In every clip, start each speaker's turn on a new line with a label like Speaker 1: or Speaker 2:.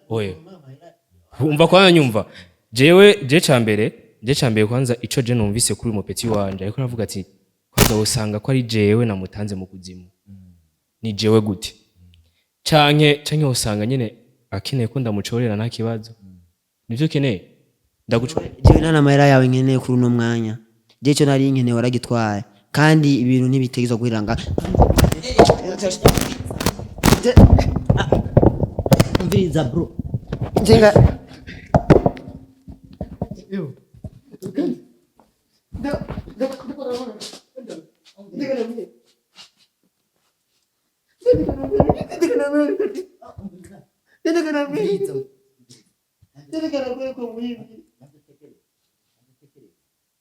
Speaker 1: Oya, umva kwanza, nyumva jewe, je cambere, je cambere kwanza ico je numvise kuri uyu mupeti wanje, ariko aravuga ati kwanza usanga ko ari jewe namutanze mu kuzimu. Ni jewe gute? Canke usanga nyene akeneye ko ndamucorera, nta kibazo, nivyo ukeneye, ndagucorera.
Speaker 2: Jewe nta n'amahera yawe nkeneye kuri uno mwanya. Je ico nari nkeneye waragitwaye, kandi ibintu ntibitegerezwa guhera nga.
Speaker 3: Umviriza bro.
Speaker 2: Njenga.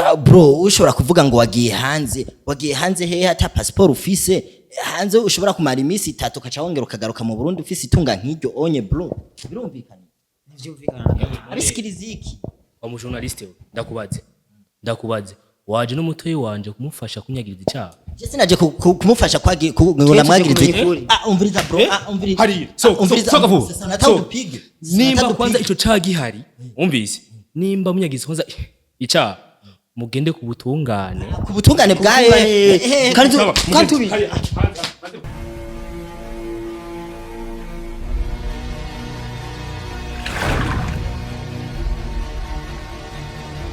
Speaker 3: Ah, bro, ushobora kuvuga ngo wagiye hanze, wagiye hanze hehe ata passport ufise? Hanze ushobora kumara iminsi 3 ukaca wongera ukagaruka mu Burundi ufise itunga nk'iryo onye bro, birumvikana? Abisikiriza iki?
Speaker 1: Wa mu journaliste we, ndakubaze, ndakubaze, waje n'umutoyi wanje kumufasha kunyagiriza icaha?
Speaker 3: Je sinaje kumufasha ngo
Speaker 2: Twe tuje
Speaker 3: ndamwagirize.
Speaker 2: kumenya ukuri.
Speaker 3: Ah, umviriza bro, ah, umviriza.
Speaker 1: Hariya, so-
Speaker 3: Ah, umviriza.
Speaker 1: so- soka vuba.
Speaker 3: Sasa nataka
Speaker 1: So.
Speaker 3: upige.
Speaker 1: Nimba
Speaker 3: Nataka
Speaker 1: kwanza
Speaker 3: upige.
Speaker 1: ico caha gihari, umvise, nimba munyagiza kwanza icaha, mugende ku butungane.
Speaker 3: Ku butungane bwa
Speaker 2: Kandi kandi tubi.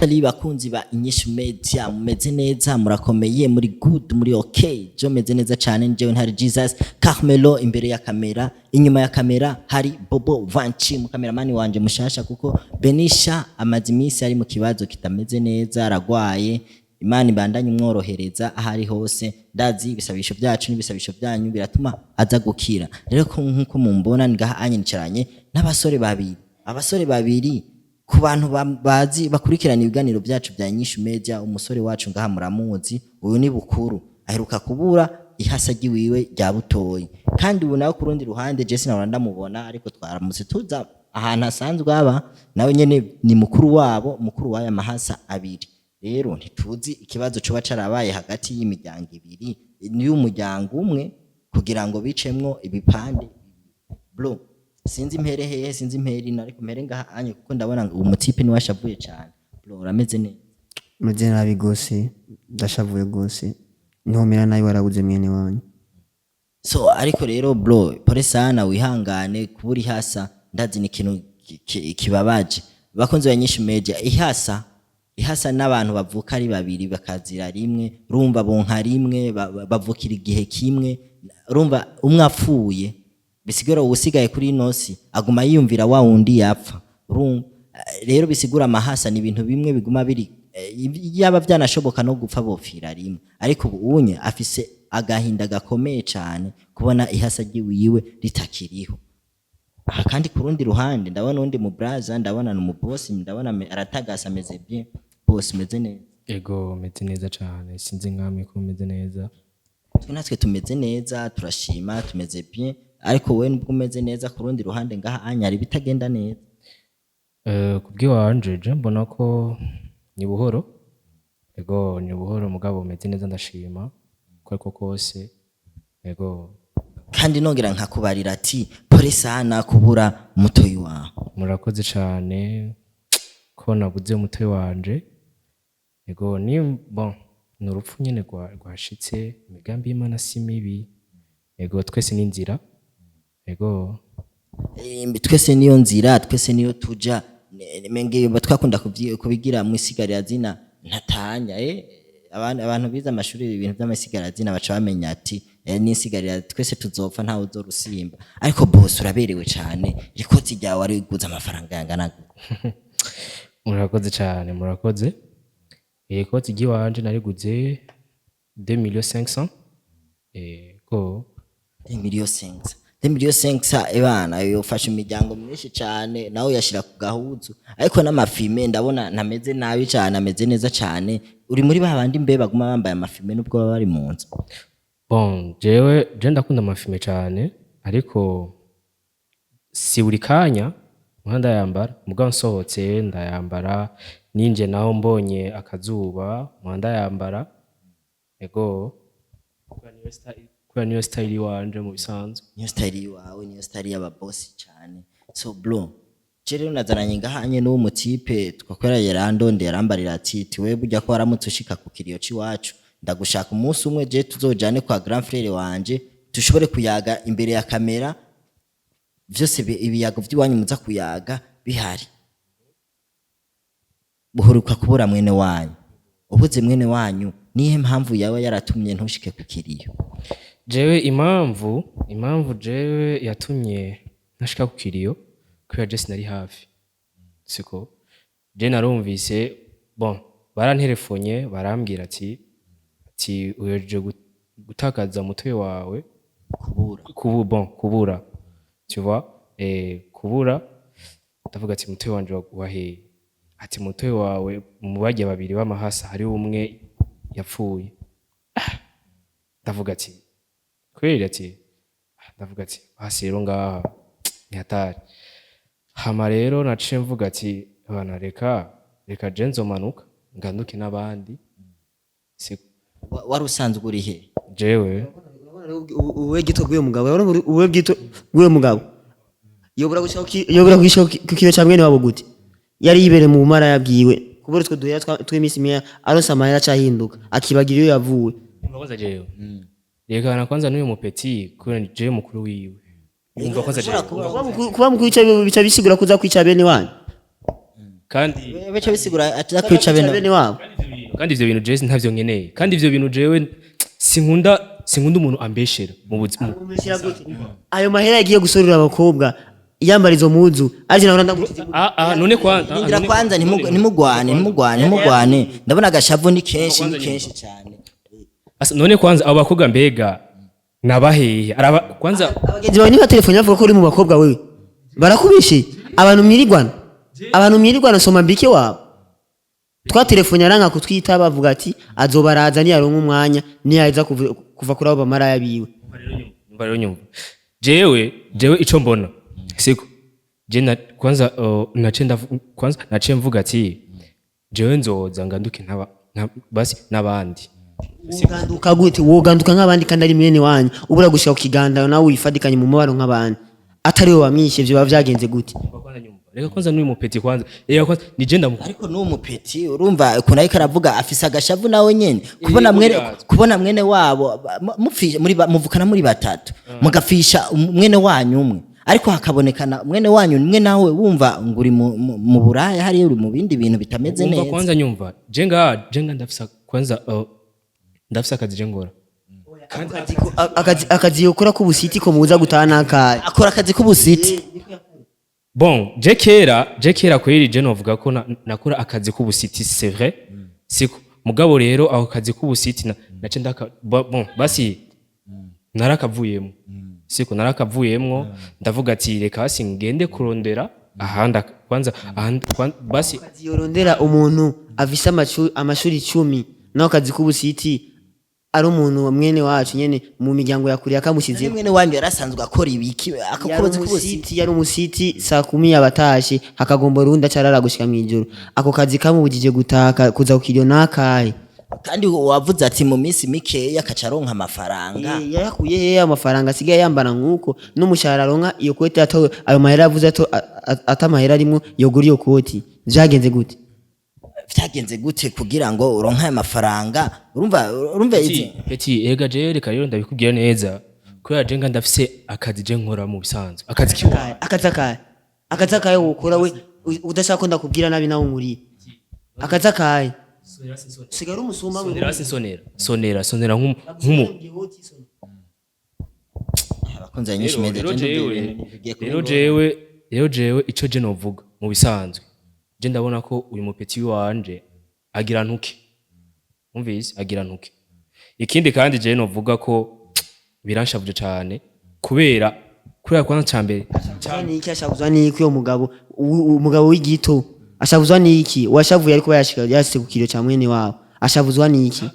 Speaker 3: Ali bakunzi ba Inyishu Media, mumeze neza, murakomeye, muri good, muri okay? Jo meze neza cyane, njyewe ntari Jesus Carmelo imbere ya kamera, inyuma ya kamera hari Bobo Vanchi, mu kameramani wanje mushasha, kuko Benisha amaze iminsi ari mu kibazo kitameze neza, aragwaye. Imana ibandanye imworohereza aho ari hose. Ndazi ibisabisho byacu n'ibisabisho byanyu biratuma aza gukira. Rero ko nkuko mumbona ngaha anye, nicaranye n'abasore babiri, abasore babiri ku bantu bazi bakurikirana ibiganiro byacu bya Inyishu Media. Umusore wacu ngaha muramuzi, uyu ni Bukuru, aheruka kubura ihasa ryiwiwe rya Butoyi. Kandi ubu nawe ku rundi ruhande Jesse nawe ndamubona, ariko twaramutse tuza ahantu hasanzwe aba, nawe nyene ni mukuru wabo, mukuru w'aya mahasa abiri. Rero ntituzi ikibazo coba carabaye hagati y'imiryango ibiri n'iy'umuryango umwe kugira ngo bicemwo ibipande. Bro, sinzi impere hehe, sinzi impere ino, ariko mpere ngaha anye kuko ndabona ngo umutipe niwe ashavuye cyane. Bro, urameze neza?
Speaker 2: Meze nabi gose, ndashavuye gose, ntomera nabi, warabuze mwene wanyu.
Speaker 3: So ariko rero bro, pole sana, wihangane. Kubura ihasa ndazi ni ikintu kibabaje. Bakunzi ba Inyishu Media, ihasa, ihasa n'abantu bavuka ari babiri bakazira rimwe, urumva bonka rimwe, bavukira igihe kimwe, urumva umwe apfuye bisigura uwusigaye kuri ino si aguma yiyumvira wa wundi yapfa, urumva? Rero bisigura amahasa ni ibintu bimwe biguma biri, yaba byanashoboka no gupfa bopfira rimwe. Ariko ubu unye afise agahinda gakomeye cyane kubona ihasa ryiwiwe ritakiriho. Aha kandi ku rundi ruhande ndabona undi mu braza, ndabona ni umubosi, ndabona aratagasa, ameze bien. Boss, meze neza?
Speaker 1: Ego, meze neza cane, sinzi nkamwe ko meze neza.
Speaker 3: Twe natwe tumeze neza, turashima, tumeze bien. Ariko wowe nubwo umeze neza, ku rundi ruhande ngaha anya hari ibitagenda neza.
Speaker 1: Kubw'iwanje je mbona ko ni buhoro, ego ni buhoro, mugabo meze neza, ndashima uko ariko kose, ego.
Speaker 3: Kandi nongera nkakubarira ati pole sana kubura mutoyi wawe.
Speaker 1: Murakoze cane ko nabuze umutoyi wanje. Ego, ni bon, ni urupfu nyene rwashitse, imigambi y'Imana si mibi, ego twese ni inzira, ego.
Speaker 3: Twese niyo nzira, twese niyo tuja. Menge twakunda kubigira mu isigarira ntatanya, abantu bize amashuri ibintu by'amasigarira zina baca bamenya ati n'isigarira twese tuzopfa, ntawe uzorusimba. Ariko boss, uraberewe cane, ikoti ryawe wariguze amafaranga yangana gute?
Speaker 1: Murakoze cane, murakoze. Iri koti ry'iwanje nariguze 2 millions 500, ego.
Speaker 3: 2 millions 500, 2 millions 500, ebana yofasha imiryango myinshi cane, nawe uyashira ku gahuzu. Ariko n'amafime ndabona ntameze nabi cane, ameze neza cane. Uri muri ba bandi mbe baguma bambaye amafime nubwo baba bari mu nzu?
Speaker 1: Bon, jewe je ndakunda amafime cane, ariko si buri kanya nka ndayambara. Mugabo nsohotse ndayambara, ninje naho mbonye akazuba nka ndayambara, ego, kubera niyo style iwanje mu bisanzwe.
Speaker 3: Niyo style iwawe, niyo style y'ababosi cane. So bro, je rero nazananye ngahanye n'uwo mutipe twakorera, yarandonde, yarambarira ati: "Tiwe burya ko waramutse ushika ku kiriyo c'iwacu, ndagushaka umunsi umwe je tuzojane kwa grand frère wanje, dushobore kuyaga imbere ya kamera vyose, ibiyago vy'iwanyu muza kuyaga bihari." Buheruka kubura mwene wanyu, ubuze mwene wanyu, nihe mpamvu yaba yaratumye ntushike ku kiriyo?
Speaker 1: Jewe impamvu jewe yatumye ntashika ku kiriyo, kubera je sinari hafi, siko? Je narumvise, bon, baranterefonye, barambwira ati uhejeje gutakaza umutwe wawe.
Speaker 3: Kubura.
Speaker 1: Bon, kubura, tu vois, kubura. Ndavuga ati: "Mutwe wanje waheye?" Ati: "Mutwe wawe mu barya babiri b'amahasa hariho umwe yapfuye." Ah! Ndavuga ati: "Kweli?" Ati ah, ndavuga ati: "Basi rero ngaha ni hatari." Hama rero naciye mvuga ati: "Bana, reka je nzomanuka nganduke n'abandi." Siko?
Speaker 3: Wari usanzwe uri he?
Speaker 1: Jewe
Speaker 2: Uwe gito bw'uyo mugabo, urabona, uwe gito bw'uyo mugabo yobura gushika ku kiro ca mwene wabo gute? Yari yibereye mu bumara, yabwiwe kubera utwo duhera tw'iminsi mikeya, aronse amahera acahinduka, akibagira iyo yavuwe.
Speaker 1: Umva kwanza, jewe reka na kwanza n'uyu mupeti, kubera ni jewe mukuru wiwe. Umva kwanza, jewe
Speaker 2: Kuba mukuru bica bisigura kuza kwica bene wanyu?
Speaker 1: Kandi
Speaker 3: Bica bisigura aza kwica bene
Speaker 2: bene wabo.
Speaker 1: Kandi ivyo bintu jewe ntavyo nkeneye. Kandi ivyo bintu jewe sinkunda umuntu ambeshera mu buzima.
Speaker 2: Umeshyira gute? Ayo mahera yagiye gusorera abakobwa yambara izo muzu aje nawe ndamukize.
Speaker 1: Ah ah, none kwanza ah,
Speaker 3: Ngira kwanza ntimugwane, ntimugwane, ntimugwane. Ndabona agashavu ni kenshi, ni kenshi cyane.
Speaker 1: Asa, none kwanza abo bakobwa mbega nabahehe araba kwanza?
Speaker 2: Abagenzi bawe niba telefone bavuga ko uri mu bakobwa, wewe barakubishe. Abantu mwirirwana soma mbike wabo twatelefone aranga kutwita, bavuga ati azobaraza niyaronka umwanya, niyaheza kuva kuri abo bamaraya biwe.
Speaker 1: Nyumva rero, nyumva, jewe ico mbona, siko? Je na kwanza kwanza naciye mvuga ati: "Jewe nzoza nganduke basi n'abandi."
Speaker 2: Woganduka gute? Woganduka nk'abandi kandi ari mwene wanyu? Ubura gushika ku kiganda nawe wifadikanye mu mubano nk'abandi, atari we wamwishe, vyo biba vyagenze gute?
Speaker 1: Umva kwanza, nyumva, reka kwanza n'uyu mupeti kwanza, reka kwanza ni je ndamukunda.
Speaker 3: Ariko n'uwo mupeti, urumva ukuntu ariko aravuga, afise agashavu nawe nyene kubona mwene
Speaker 1: birazwi.
Speaker 3: Kubona mwene wabo mupfisha muri muvukana muri batatu, mugapfisha mwene wanyu umwe, ariko hakabonekana mwene wanyu umwe, nawe wumva ngo uri mu buraya hariya, uri mu bindi bintu bitameze
Speaker 1: Umva
Speaker 3: neza.
Speaker 1: kwanza, nyumva, je nga ndafisa kwanza ndafise akazi je ngora.
Speaker 2: Akazi yokora k'ubusiti ko muza gutaha n'akahe?
Speaker 3: Akora akazi k'ubusiti.
Speaker 1: Bon, je kera kweri je novuga ko nakora akazi k'ubusiti, c'est vrai, siko? Mugabo rero ako kazi k'ubusiti nace ndaka bon, basi narakavuyemo, siko? Narakavuyemwo, ndavuga ati: "Reka basi ngende kurondera ahandi kwanza ahandi basi."
Speaker 2: Akazi yorondera umuntu afise amashuri 10, naho akazi k'ubusiti ari umuntu mwene wacu nyene mu miryango ya kure yakamushize.
Speaker 3: Mwene wanyu yarasanzwe akora ibiki ako
Speaker 2: Yari
Speaker 3: kazi k'ubusiti?
Speaker 2: umusiti, yari umusiti. Saa 10 yabatashe, hakagomba urundi acarara gushika mw'ijoro. Ako kazi kamubujije gutaha kuza kukiryo nakahe?
Speaker 3: Kandi wavuze ati mu minsi mikeya akaca aronka amafaranga.
Speaker 2: Yayakuye hehe amafaranga asigaye yambara nk'uko n'umushahara aronka? Iyo koti ato, ayo mahera yavuze ato ata amahera arimwo yogura iyo koti, vyagenze gute?
Speaker 3: Vyagenze gute kugira ngo uronke ayo mafaranga? Urumva izi
Speaker 1: Petit, ega jewe reka rero ndabikubwira neza, kubera je nga ndafise akazi je nkora mu bisanzwe, akazi kiwa.
Speaker 2: Akazi akahe? Akazi akahe wokora we udashaka ko ndakubwira nabi nawe nkuriye? Akazi akahe? Usigaye uri umusuma we.
Speaker 1: Sonera basi, sonera, sonera, sonera nk'umu
Speaker 3: Abakunzi ba Nyinshi Media,
Speaker 1: Rero
Speaker 3: je ndumva
Speaker 1: jewe
Speaker 3: ibintu bigiye kuba
Speaker 1: rero
Speaker 3: ingorane.
Speaker 1: Jewe ico je novuga mu bisanzwe, je ndabona ko uyu mupeti wanje agira ntuke, umvise, agira ntuke. Ikindi kandi je novuga ko biranshavuje cane, kubera kwanza cambere
Speaker 2: Ashavuzwa n'iki? Ashavuzwa n'iki uyo mugabo? Umugabo w'igito ashavuzwa n'iki? Washavuye ariko yashika yashitse ku kiro ca mwene wabo, ashavuzwa n'iki?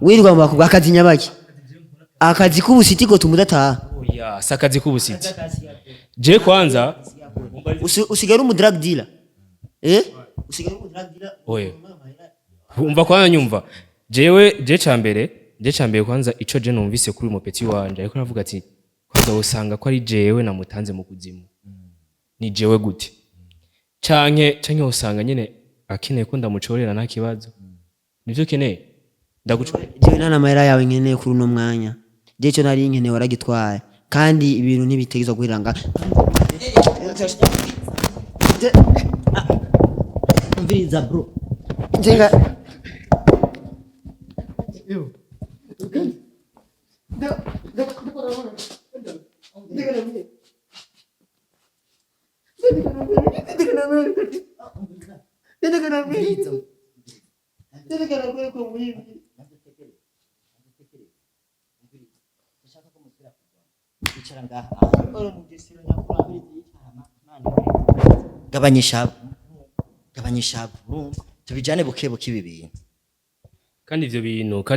Speaker 2: Wirirwa mu bakobwa, akazi nyabaki? Akazi k'ubusiti ko tumudataha?
Speaker 1: Oya, si akazi k'ubusiti. Je kwanza
Speaker 2: Usigaye uri umu drug dealer, eh, usigaye uri umu drug dealer.
Speaker 1: Oya, umva kwanza, nyumva, jewe je cambere kwanza ico je numvise kuri uyu mupeti wanje, ariko aravuga ati kwanza usanga ko ari jewe namutanze mu kuzimu. Ni jewe gute? Canke usanga nyene akeneye ko ndamucorera, nta kibazo, nivyo ukeneye, ndagucorera.
Speaker 2: Jewe nta n'amahera yawe nkeneye kuri uno mwanya. Jewe ico nari nkeneye waragitwaye, kandi ibintu ntibitegerezwa guhera ngaha.
Speaker 3: Umviriza, bro.
Speaker 2: Njenga
Speaker 3: Icara ngaha, gabanya ishavu, gabanya ishavu, urumva? Tubijane buke buke ibi bintu.
Speaker 1: Kandi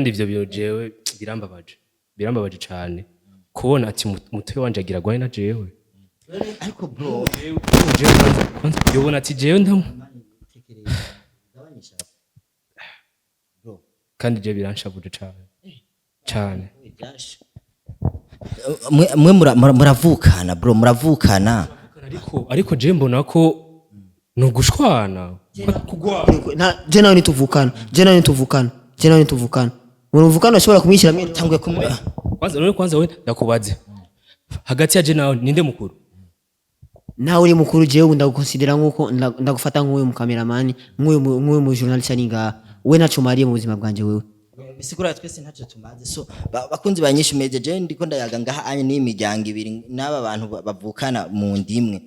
Speaker 1: ivyo bintu jewe birambabaje, birambabaje cane kubona ati mutoyi wanje agira agwane na jewe.
Speaker 3: Ariko bro,
Speaker 1: Jewe kwanza yobona ati jewe ndamu
Speaker 3: gabanya ishavu, bro.
Speaker 1: Kandi jewe biranshavuje cane cane.
Speaker 3: Mwe muravukana, bro, muravukana.
Speaker 1: Ariko jewe mbona ko ni ugushwana, kugwana.
Speaker 2: Je nawe nituvukana, je nawe nituvukana, je nawe nituvukana, muruvukana ushobora kumwishyira mwene.
Speaker 3: Tanguye kumwe.
Speaker 1: Kwanza none, kwanza we ndakubaze, hagati ya je nawe ninde mukuru?
Speaker 2: Nawe uri mukuru. Jewe ubu ndagukonsidera nkuko ndagufata nk'uyu mukameramani, nk'uyu mu journaliste ari ngaha. We ntaco umariye mu buzima bwanje wewe.
Speaker 3: Bisigura twese ntacyo tumaze. So bakunzi ba Nyinshi Media, je ndiko ndayaga ngaha anye n'imiryango ibiri n'aba bantu bavukana mu ndimwe.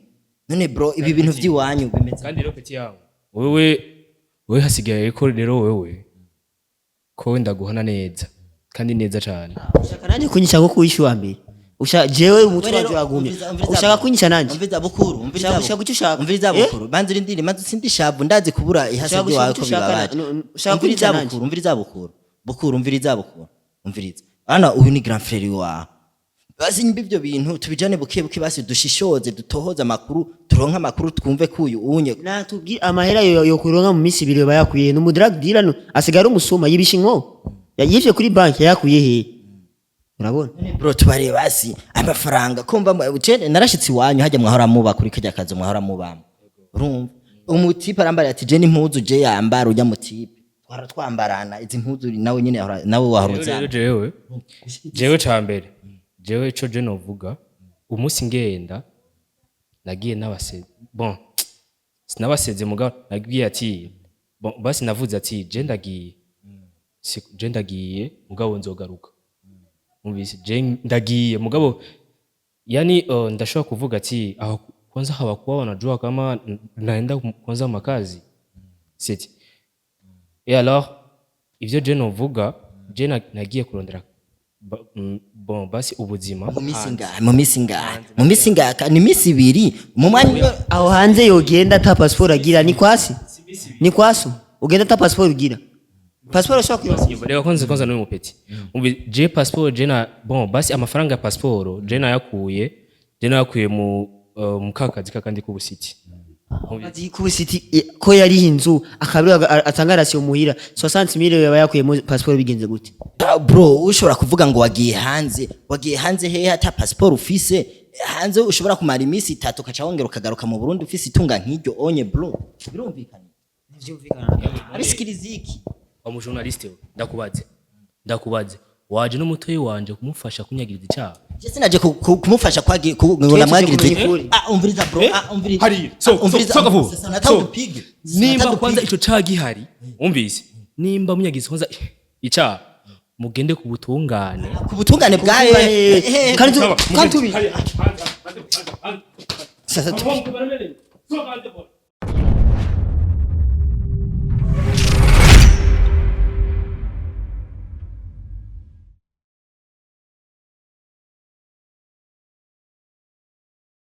Speaker 3: None bro, ibi bintu by'iwanyu bimeze?
Speaker 1: Kandi rero petit yawe, wewe hasigaye ko rero wewe ko ndaguhana neza kandi neza cane.
Speaker 2: Ushaka nanje kunyica nko kuwisha uwa mbere? Ushaka jewe umutwe wanje uragumye? Ushaka kunyica nanje?
Speaker 3: Umviza bukuru, umviza.
Speaker 2: Ushaka icyo ushaka?
Speaker 3: Umviza.
Speaker 2: Eh?
Speaker 3: Bukuru, banza urindire, maze sindi shavu, ndazi kubura ihase
Speaker 2: Ushaka
Speaker 3: ryawe
Speaker 2: icyo
Speaker 3: ko
Speaker 2: ushaka
Speaker 3: bibabaje.
Speaker 2: ushaka
Speaker 3: Umviriza
Speaker 2: kunyica nanje?
Speaker 3: bukuru, umviriza bukuru, bukuru, umviriza bukuru, umviriza ana uyu ni grand frère wawe. Basi nyimba ivyo bintu tubijane buke buke, basi dushishoze, dutohoze amakuru, turonke amakuru, twumve ko uyu unye
Speaker 2: Natubwi amahera yo kuronka mu minsi 2 bayakuye ni umudrug dealer, no asigaye ari umusuma, yibisha inko yivye kuri banki, yayakuye he? Urabona?
Speaker 3: Bro, tubare basi amafaranga ko mba narashitse iwanyu hajya mwahora muba kuri kajya kazi mwahora mubamo, urumva umutipe arambara ati je n'impuzu je yambara ujya mutipe twara twambarana izi mpuzu, nawe nyene nawe wahora
Speaker 1: Rero
Speaker 3: uzambara.
Speaker 1: Jewe cambere, jewe ico je novuga, umunsi ngenda nagiye nabase, bon, sinabaseze, mugabo nagiye ati bon, basi navuze ati je ndagiye. Je ndagiye, mugabo nzogaruka. Umvise, je ndagiye, mugabo yani ndashobora kuvuga ati aho kwanza hawakuwa wanajua kama naenda kwanza makazi seti. Et alors ivyo je novuga, je nagiye kurondera bon, basi ubuzima.
Speaker 3: Mu minsi ngahe, mu minsi ngahe, mu minsi ngahe? Ni minsi 2 mu mwanya umwe.
Speaker 2: Aho hanze yogenda ata passport agira? Ni kwasi, ni kwaso ugenda ata passport ugira? Passport ushobora kuyironka.
Speaker 1: Reka kwanza n'uyu mupeti. Umve, je passport je na, bon, basi amafaranga ya passport je nayakuye mu kakazi kakandi k'ubusiti.
Speaker 2: Azi kubusiti ko yariha inzu akabira atanga ration muhira, 60,000 yaba yakuye mu passport bigenze gute?
Speaker 3: Ah, bro, ushobora kuvuga ngo wagiye hanze, wagiye hanze hehe ata passport ufise? Hanze ushobora kumara iminsi 3 ukaca wongera ukagaruka mu Burundi ufise itunga nk'iryo onye, bro, birumvikana? Abisikiriza iki?
Speaker 1: Wa mu journaliste we, ndakubaze, waje n'umutoyi wanje kumufasha kunyagiriza icaha?
Speaker 3: Je sinaje kumufasha ngo
Speaker 2: Twe tuje
Speaker 3: namwagirize.
Speaker 2: kumenya ukuri.
Speaker 3: Ah, umviriza bro, ah, umviriza.
Speaker 1: Hariya, so
Speaker 3: Ah, umviriza.
Speaker 1: soka vuba.
Speaker 3: Sasa nataka
Speaker 1: So,
Speaker 3: upige.
Speaker 1: nimba
Speaker 3: Nataka
Speaker 1: kwanza
Speaker 3: upige.
Speaker 1: ico caha gihari, umvise, nimba munyagiza kwanza icaha, mugende ku butungane.
Speaker 3: Ku butungane bwa
Speaker 2: Kandi kandi tubi
Speaker 3: Sasa